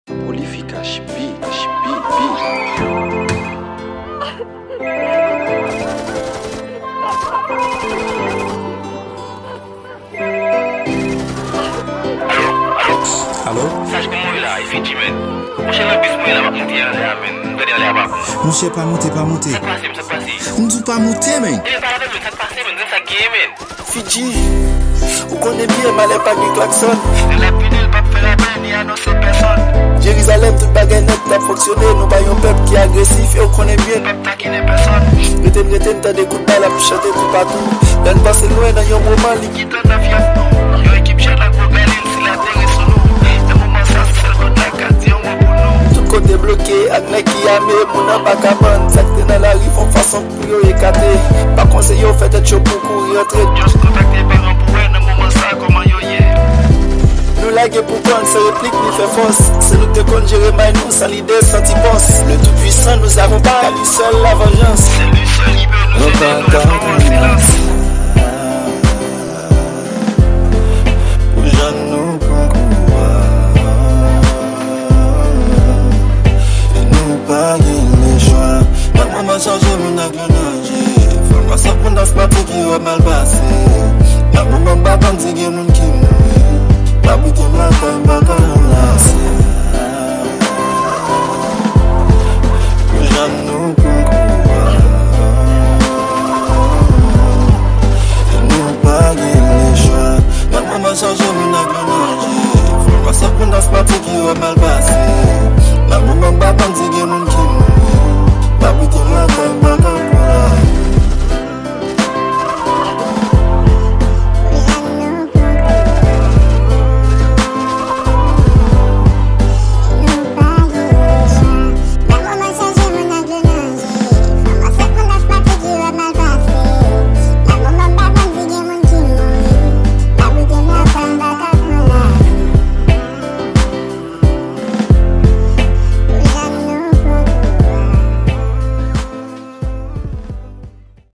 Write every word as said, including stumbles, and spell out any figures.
Prolific H B, H B, B. Alo? Alo? Saj, kòman w ye la? E Fidji, man. Monchè, nan bis mwen ye la, m ap monte anlè a, man. M gade anlè a pa bon. Monchè, pa monte, pa monte. Sa k pase, man? Sa k pase? M di w pa monte, man. Ebyen, pa la, man. Sa k pase, man? Sa k genyen, man? Fidji, ou konnen byen, malè pa gen klaksòn. Lè l ap vini, l p ap fè labè, ni anonse pèsòn. Jerizalèm, tout bagay nèt ap fonksyone. Nou pa yon pèp ki agresif, e ou konnen byen, n p ap takinen pèsòn. Rete n, rete n, tande kout bal ap chante toupatou. Lè n panse lwen nan yon moman, li gentan nan fyèf nou. Yon ekip jèn ak gwo galil, si la teri sou nou. Nan moman sa, se sèl kote la ka di yon mo pou nou. Tout kote bloke ak nèg ki ame, moun an pa ka vann. Sa k te nan lari fè yon fason pou yo ekate. Pa konseye yo fè tèt cho pou kouri antre. Just kontakte paran pou wè nan moman sa kòman yo ye. Nou lage pou konn, se replik ni fè fòs. Se nou k te konn jere may nou san lide, san ti pòs. Le Tout-Puissant nous accompagne, à lui seul la vengeance. Se li sèl ki pè nou sede, nou respon an silans. Pou jan nou pran kou a, nou pa gen lechwa. Nan moman chanje moun ak yo nanje. Fòmasyon pou nas pati ki wè mal pase. Nan moman m pa konn si gen moun ki mouri. M ap rete m lakay, m pa ka ranplase. Pou jan nou pran kou a, nou pa gen lechwa. Nan moman chanje moun ak yo nanje. Fòmasyon pou nas pati ki wè mal